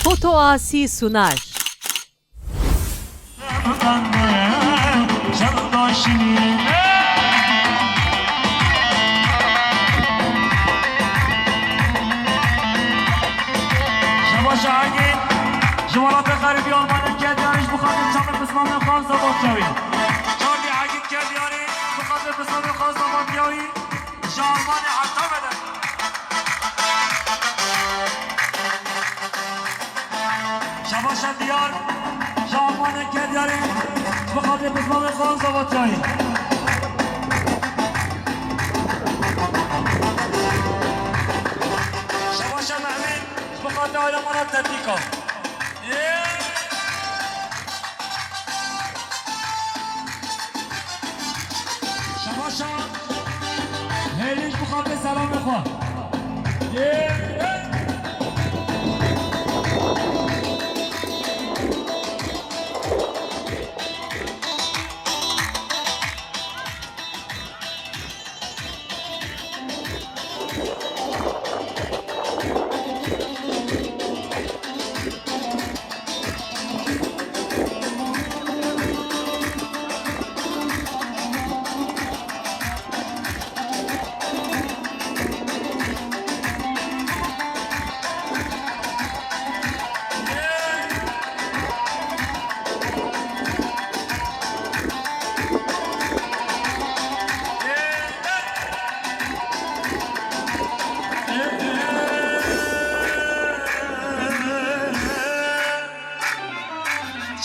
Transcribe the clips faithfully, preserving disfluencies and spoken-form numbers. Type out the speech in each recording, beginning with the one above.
Foto Asi sunar. Şebaşa Egîn, ji welatê xerîbî Almanya Kediyanî ji bo xatir çape pismamê xwe zavatiyawî. Çardî Egîn Kediyanî, ji bo xatir pismamê xwe zavatiyawî. Ji Almanya heta vede. Şebaşa Diyar, ji Almanya Kediyanî, bi xatirê pismamê xwe zavatiyayî. Şebaşa Mehmet, bi xatirê alemana Tetîka. Şebaşa Hêlîş bi xatirê selamê xwe.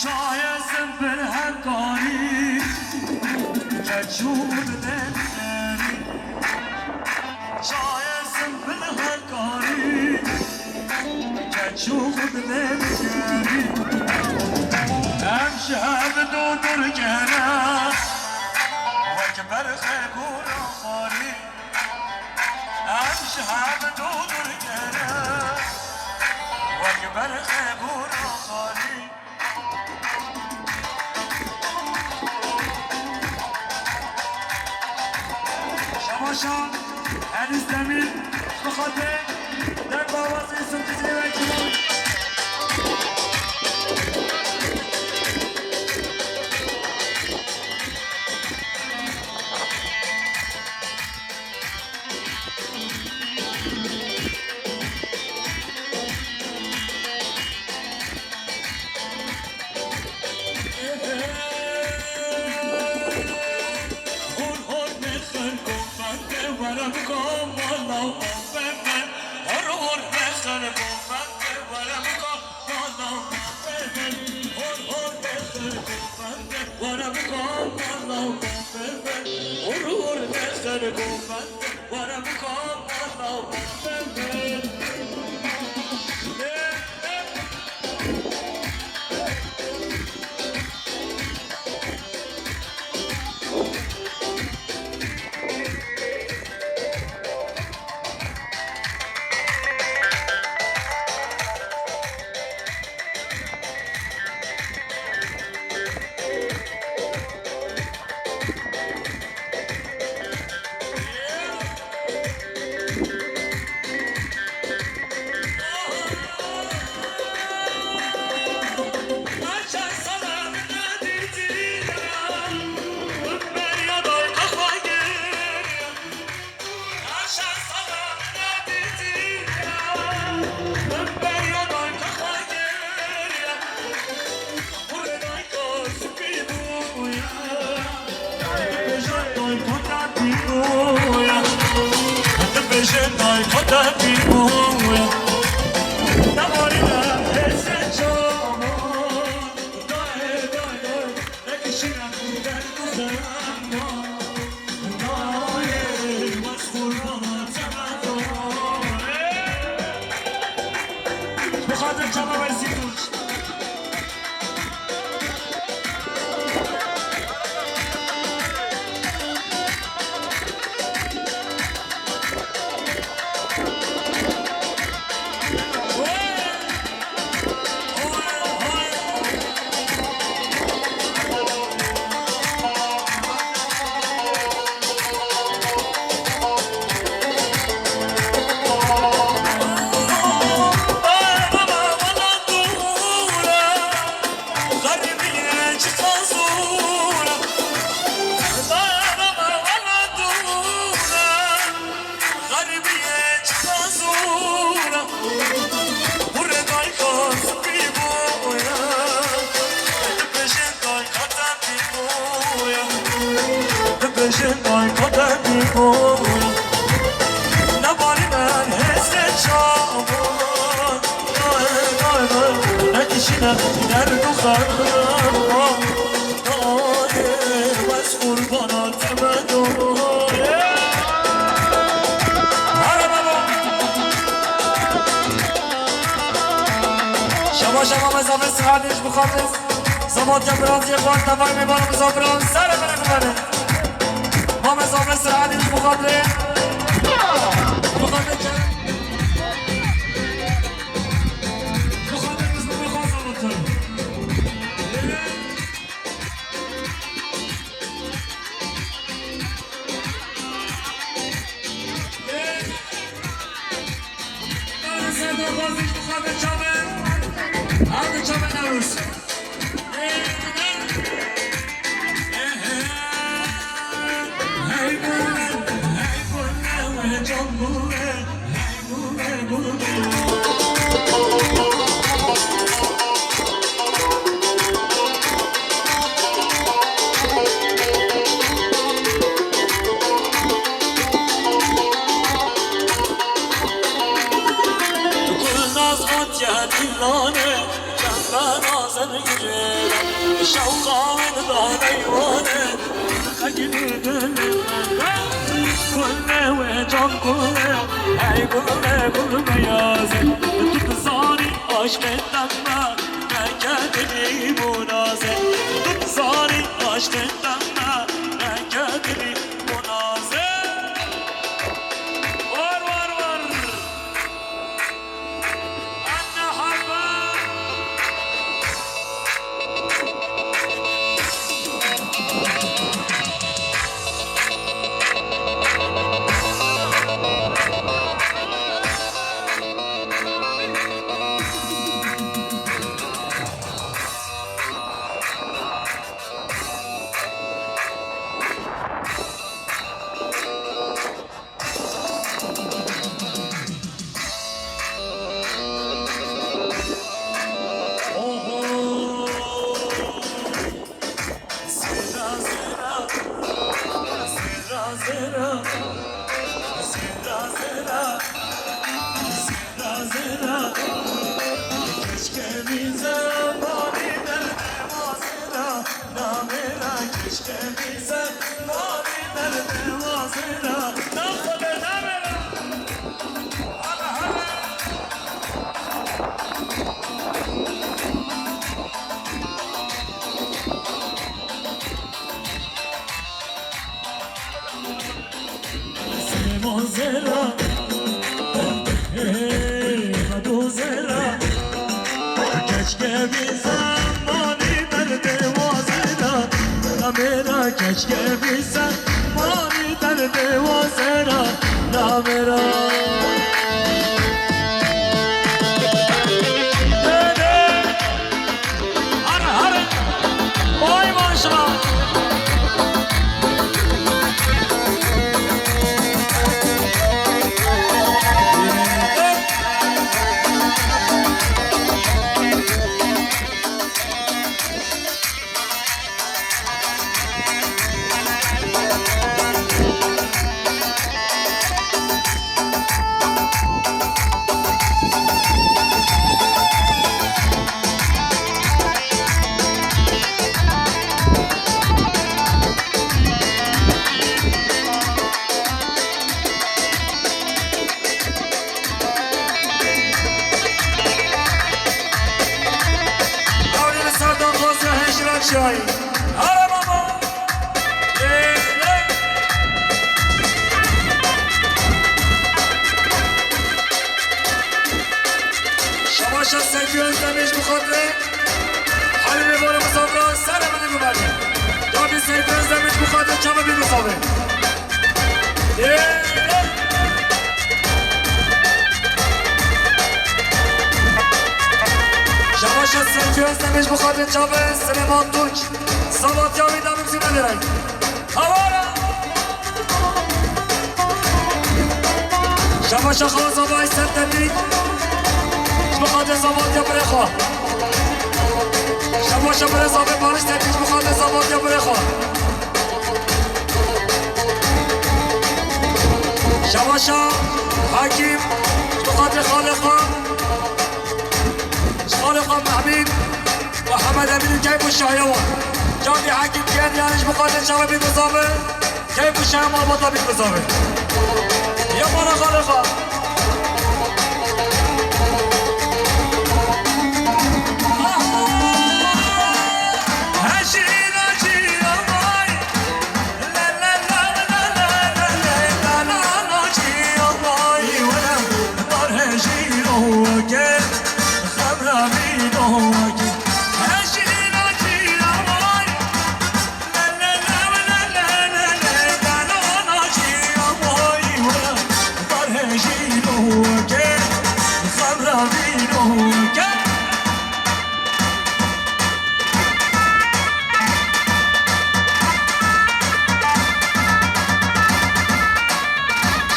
Çayê zimbir her karî, keçû dide digerî. Çayê zimbir her karî, keçû dide digerî. Em ji hev du dûr gere, wek berxê gora xwarî. Em ji hev du dûr gere, wek berxê gora xwarî. Şebaşa Enis Demîr, bi xatirê derbawazê Sirkicê wekî bû. Hor hor nexir govende were biko mala û bende. Hor hor nexir govende were biko mala û bende. Hor hor nexir govende were biko mala û bende. Hor hor nexir govende were biko mala û bende. Bi xatir çava Weysî Tunç. Şaba şaba mezafê Sirhanê ji bixatir. Sabatya biraziyê xwe tevayê mêvan û misafiran serê min bibere. Ma mezafê Sirhanê ji bixatir. Bixatir. Bixatir biz bixwe sabatir. Gulnaz hatiye dîlanê, çend be nazen girê. Şewqa wê dida meywanê, xekî dilê me. Gulê wê can gulê, hey gulê gul beyazê. Tu dizanî aşkê te me, neke dilî bû nazê. Tu dizanî aşkê te me, neke dilî bû nazê. War, war, war. Zera, hey, Xedo Zera. Keşke bir zamanı derdê wa Zera, namera. Keşke bir zamanı derdê wa Zera, namera. Dede. Hare, hare. Vay maşallah. Hewlî li ser dan xwestiya hêşîra çiyayî. Here baba. Lê, lê. Şabaşa Seyfî Özdemir ji bo xatirê Halîlê Bora misafiran serê min ê biberê. Dabî Seyfî Özdemir ji bo xatirê çava bî misafir. Şabaşa Seyfî Özdemir ji bo xatirê çavê Silêman Tunç. Sabatya wî da bimsîne lêrey. Hawara! Şabaşa xala Zavayê Ser Tepî. Ji bo xatirê Sabatya birê xwe. Şabaşa birê Zavê Barış Tepî ji bo xatirê Sabatya birê xwe. Şabaşa Hakîm, ji bo xatirê xalê xwe, ji xalê xwe Mehmîd û Hemîd. Demîrî keyf û şahiya wan. Candî Hekîm Ken, yanî ji bo xatir çawa bî bizave. Keyf û şahiya malbata bî bizave. Ya bana xalifa.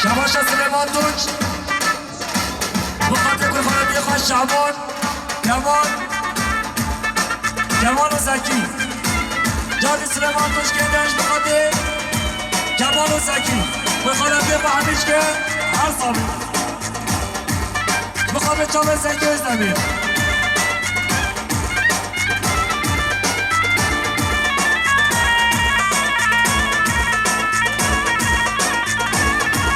Şabaşa Silêman Tunç. Bi xatirê kurxanetiyê xwe Şaban, Kemal, Kemal û Zekî. Cardî Silêman Tunç kê denj bi xatirê Kemal û Zekî. Kurxanetiyê xwe hemî ke her sabî. Bi xatirê çavê Zekî Özdemir.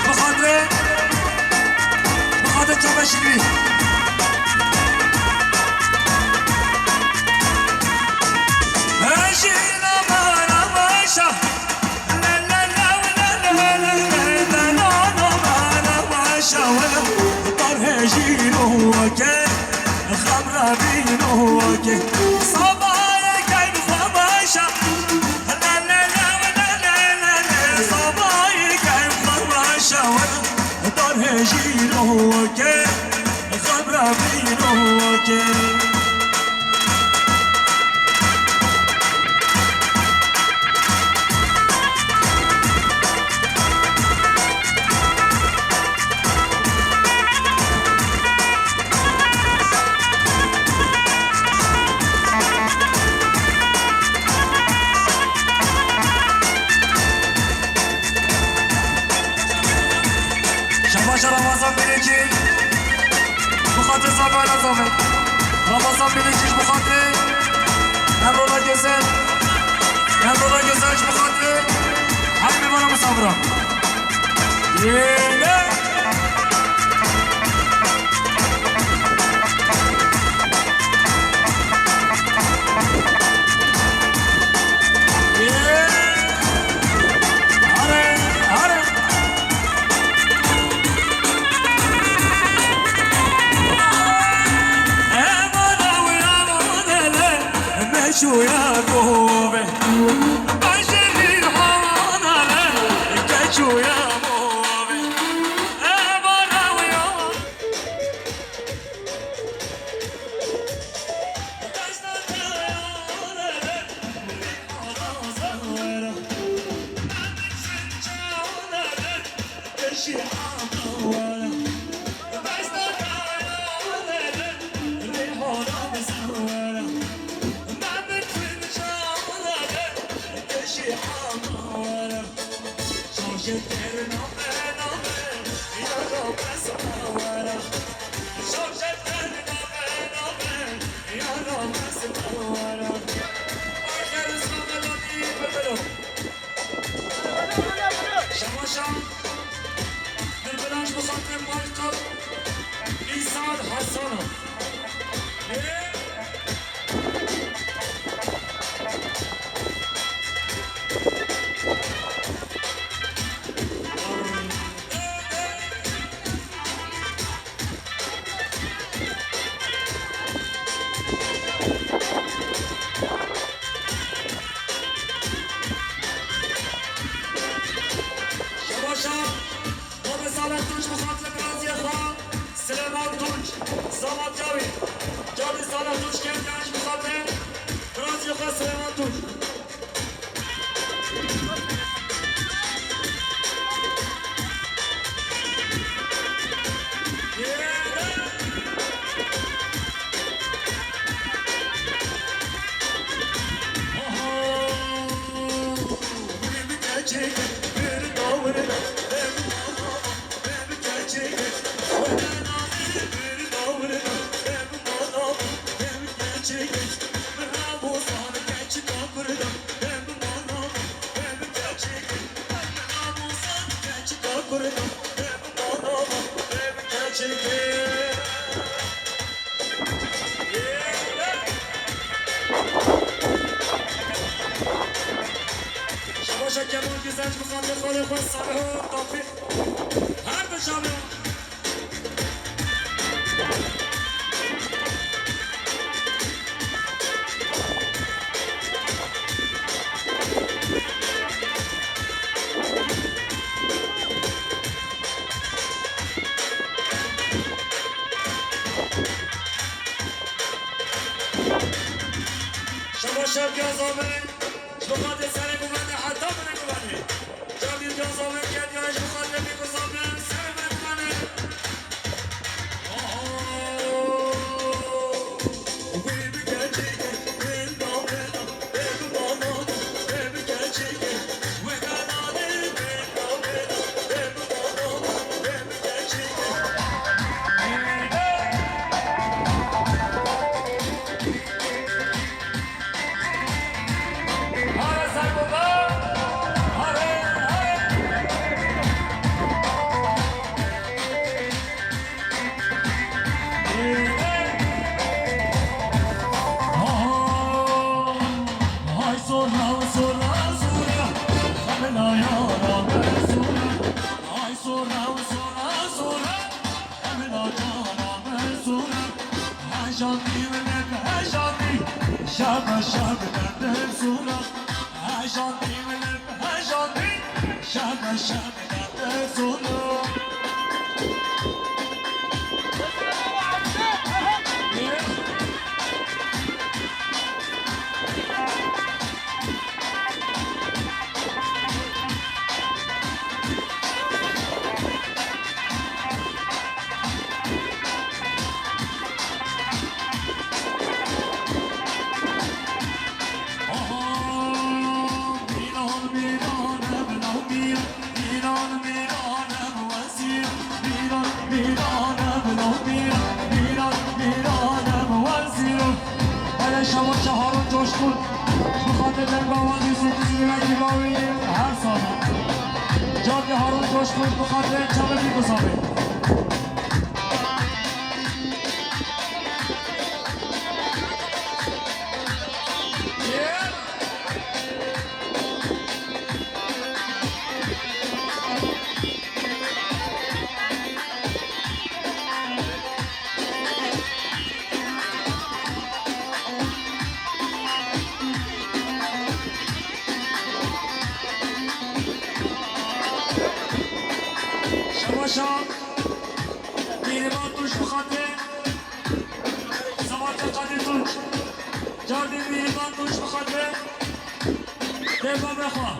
Bi xatirê, bi xatirê çavê Şilvî. Hejîna me navaşa. Şabaşa Ramazan Bilecî. Bi xatirê Zafera Zafê. Ramazan Bilecî ji bi xatirê Emrola Gözel. Emrola Gözel ji bi xatirê her mêvana misafira. Yêne. Yê. Are, are. Şamaşa, Dilbilanç bi xatirê Baykal, Îsad Hasan. Şebaşa, Bobê Salih Tunç bi xatirê biraziyê xwe, Silêman Tunç, Zavat Güzel bu kadar, böyle bu sarı, tabii. Her bir canım. Şaba şab ya zabirin. Ji bo xatirê serê guvenê heta binê guvenê. Çavdî caza me kediya ji bo xatirê bî guza me serê binê guvenê. Aha. Wî bi keçî kir, wî da wê da, wê bi bana da, wê bi keçî kir, wê da da dê, wê da wê da, wê bi bana da, wê bi keçî kir. Hejandî wilek hejandî, şebe şebe derdê zûra. Hejandî wilek hejandî, şebe şebe derdê zûra. Hele şevaşa Harun Coşkun, bi xatir dergava dî sekizî yêlekî bawî her sal. Cadê Harun Coşkun, bi xatir çavê bî bizavê. Şevaşa Mîhriban Tunç bi xatirê Zevatê Qadî Tunç. Cardê Mîhriban Tunç bi xatirê dê babê xwe.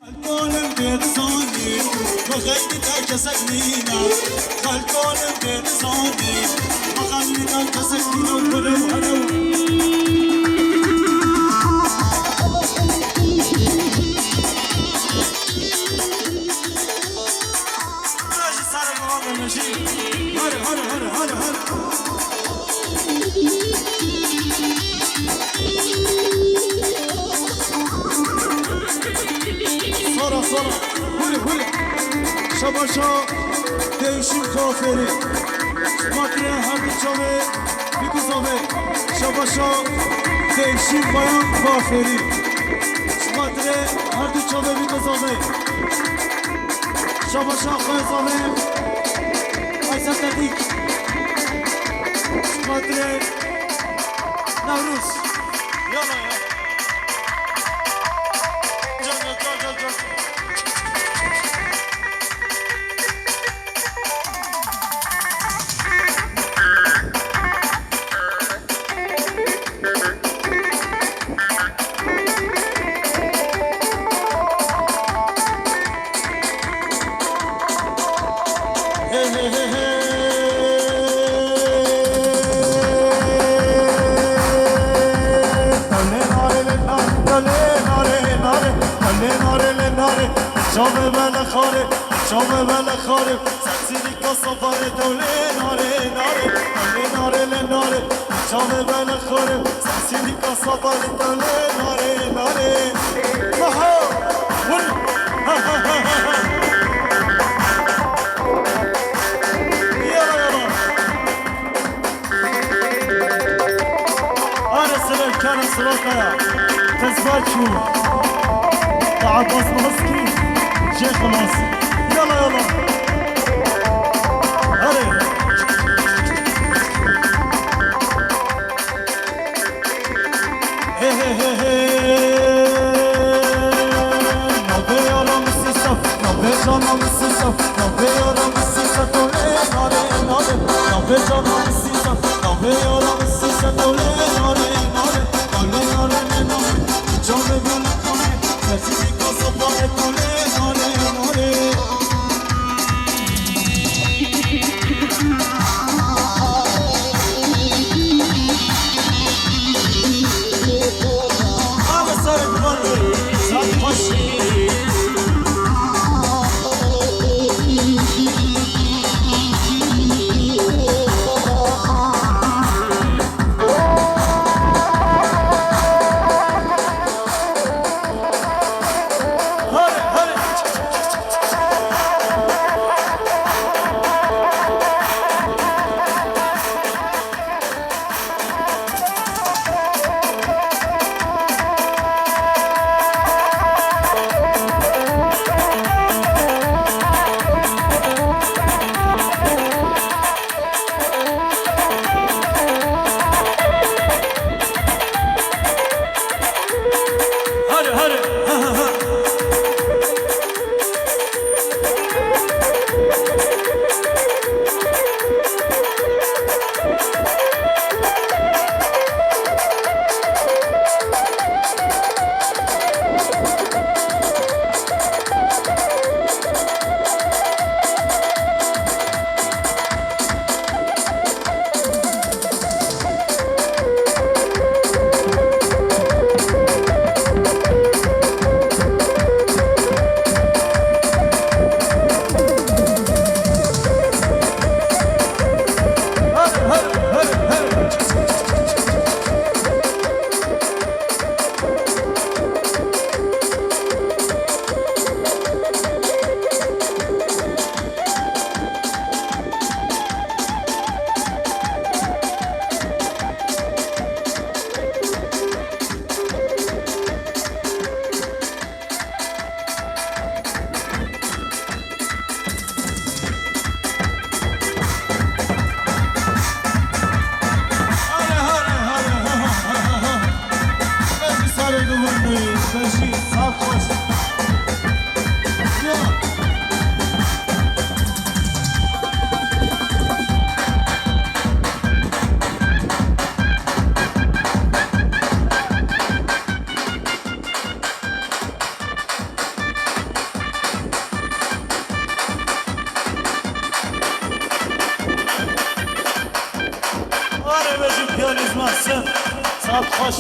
Xelkolim pê dizanî, bi xelkî te kesek nîne. Xelkolim pê dizanî, bi xelkî te kesek nîne. Gulê were. Hadi, hadi, hadi, hadi, hadi. Sora, sora. Huri, huri. Şebaşa Devşîn Kuaferi. Matre her bir çavê bir kuzavê. Şebaşa Devşîn Bayan Kuaferi. Matre her bir çavê bir kuzavê. Şabaşa xwe zavê Aysel Tetik. Xatirê Newroz. Yala ya. Can, can, can, can, can. Çavê bele xarê, çavê bele xarê, sesî dîka safarê tewlê narê, narê, tewlê narê lê narê. Çavê bele xarê, sesî dîka safarê tewlê narê, narê. Aha! Vur! Yala, yala. Are sere kara sırotaya. Tezbaçu. Abbas Maski. Jê xelas. Yala, yala. Hadi. He, he, he, he. Navê yara min sî sef, navê cana min sî sef, navê yara min sî sef, olê, nare, nare. Navê cana min sî sef, navê yara min sî sef, olê, nare, nare. Olê, nare, nare. Canê bele kare, sesî dîka safarê, olê, nare, nare. Hadi, hadi. Ha, ha, ha. Are bejim piyanî zima ser. Saet xweş.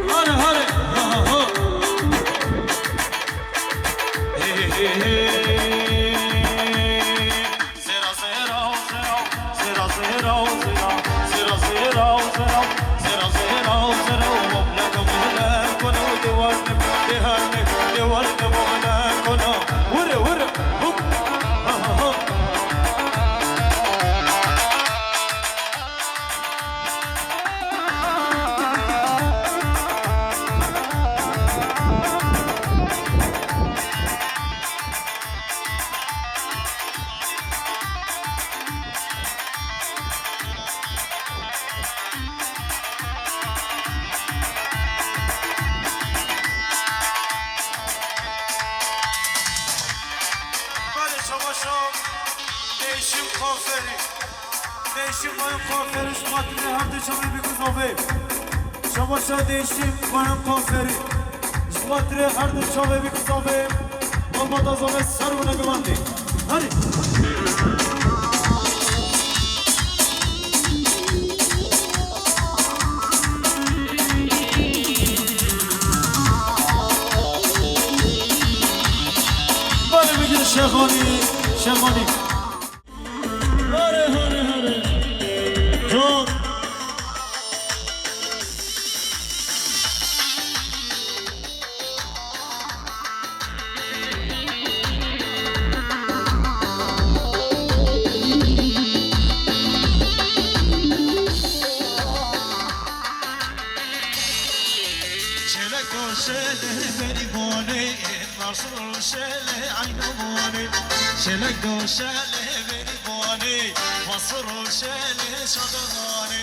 Hare, hare. Ha, ha, ha. Hey, hey, hey, hey. Zera, zera, zera. Zera, zera, zera. Zera, zera, zera. Zera, zera, zera. Mohlek, mohlek, kono, dewarne, deharne, dewarne, mohlek, kono. Vur, vur, hop. Ha, ha, ha. Belê, çabaşa değişim kuaförü. Değişim mayın kuaförü, ji xatirê her du çavê bî ku zavê. Çabaşa değişim mayın kuaförü. Ji xatirê her du çavê bî ku zavê. Malbata zavê ser bûne guvandî. Herî. Belê bigire Şêxanî, Şêxanî. Hare, hare, hare. Can. Çelek doşele berî bonê, nasıl şele aynı bonê. Çelek doşele berî bonê, nasıl şele şadığanê.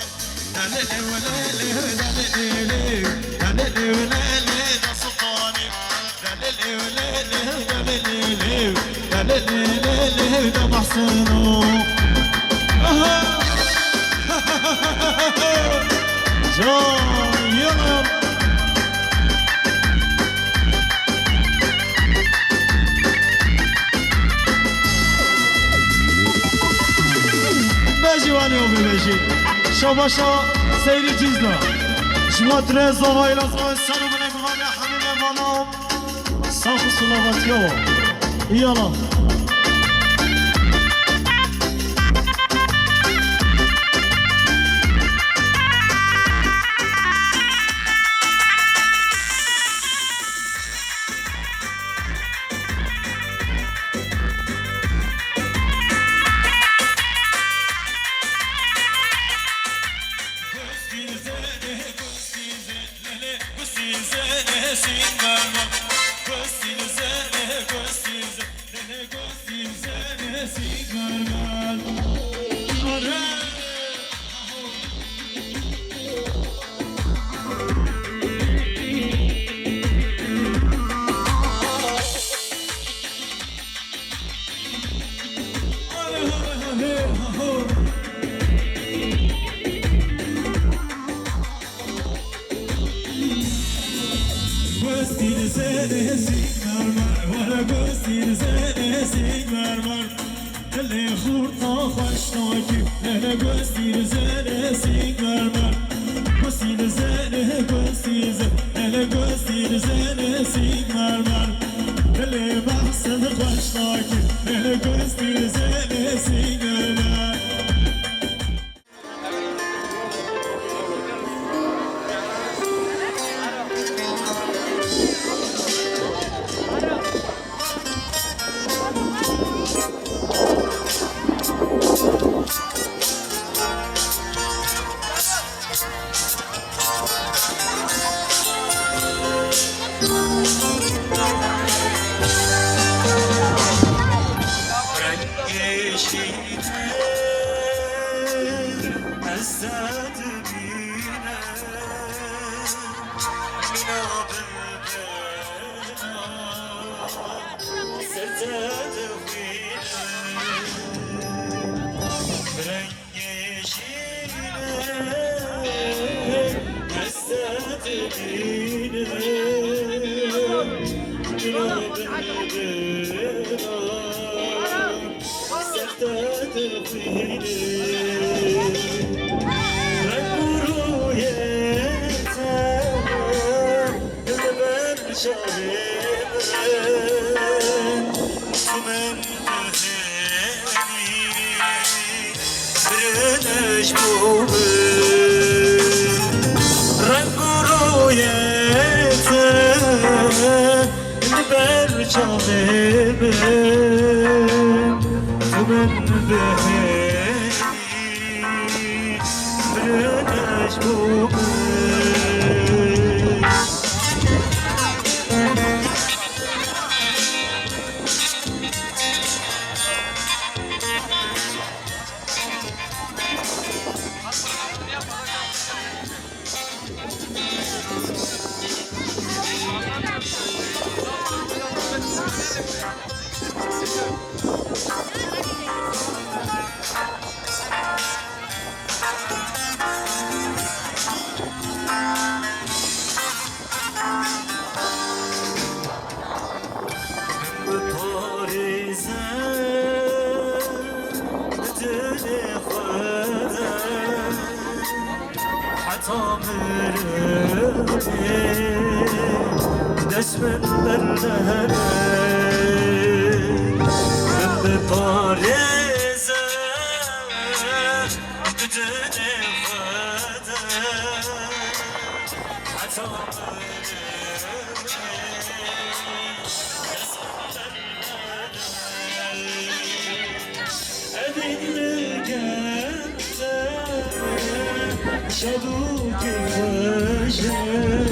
Can, yılan. Bejî wanê û bibêjî. Şabaşa Seyrî Cizla. Ji xatirê zavayê lazim e ser û binê bivane hemî me vana. Sax û silavatiya we. Yala. Gostî li zêde sîng mermer, were gostî li zêde sîng mermer. Dilê xurta xweş nakî, lele gostî li zêde sîng mermer. Gostî li zêde, gostî li zê-, lele gostî li zêde sîng mermer. Dilê behsê xweş nakî, lele gostî li zêde sîng mermer. Reng û rûyê te li ber çavê min, tu min bihêlî, birêj bû min. Biparêze bi dilê xwe de, heta mirinê dest min bernehêle. Min biparêze bi dilê xwe de, heta mirinê. Evîn li gel te şad û kêfxweş e.